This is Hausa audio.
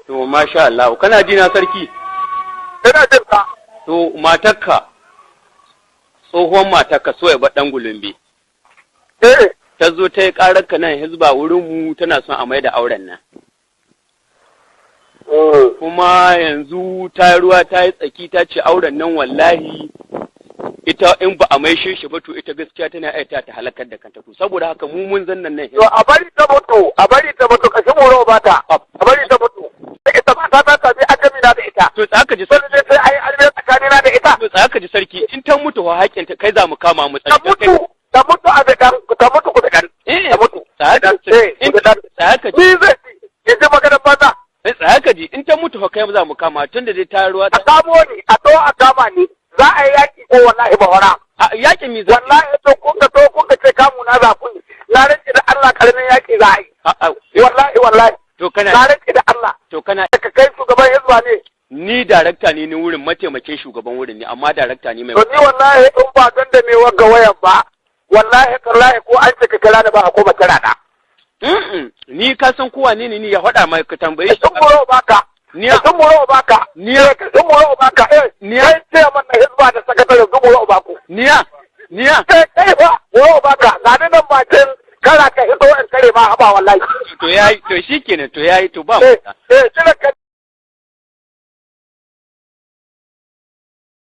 To masha Allah, kana ji na, sarki? Ina jin ka. To matarka, tsohuwan matarka so ya ɗan gulumbe. Eh. Ta zo ta yi ƙararka nan hizba wurin mu, tana son a maida auren nan. Kuma yanzu ta yi ruwa ta yi tsaki, ta ce auren nan wallahi ita in ba a maishe shi ba, to ita gaskiya tana aita ta halakar da kanta. To saboda haka mu mun zannan nan To a bari ta mutu, a bari ta mutu, kashin muro ba ta. A bari ta mutu. Ita ba ta ta tafi an gami na da ita. To tsaka ji Sai sarki. dai sai ai arme tsakanina da ita. To tsaka ji sarki, in ta mutu wa haƙƙin ta kai za mu kama mu Ta tsari kai. mutu, ta mutu a bidan, ta mutu ku bidan. Eh. Ta mutu. Tsaka Eh, in ku bidan. tsaka ji. Ni zai ci, in ji maganar banza. Eh, tsaka ji, in ta mutu fa kai za mu kama, tunda dai ta ruwa A ta kamo ni, a to a kama ni. Za a yi yaƙi ko wallahi ba wara. A yaƙin mi za Wallahi to kun ga ce kamu na za ku yi. Na rantsi da Allah karamin yaƙi za a yi. A Wallahi wallahi. To kana Na rantsi da Allah. To kana Ka kai shugaban hizba ne. Ni darakta ne, ni wurin mataimakin shugaban wurin ne, amma darakta ne mai To ni wallahi in ba don da me wagga wayan ba, wallahi tallahi ko an ce ka kira ni ba a koma kira na. Ni ka san kowa ne ni ya faɗa mai ka tambaye shi. Sun muro baka. Ni Sun muro baka. Ni Sun muro baka. Eh, Ni kai ce man na hizba da sakatare sun muro baku. Niya niya. Kai kai fa muro baka. Ga ni nan bakin kara ka hito in kare ma haba wallahi. To yayi, to shikenan, to yayi, to ba Eh mu eh, kira ka.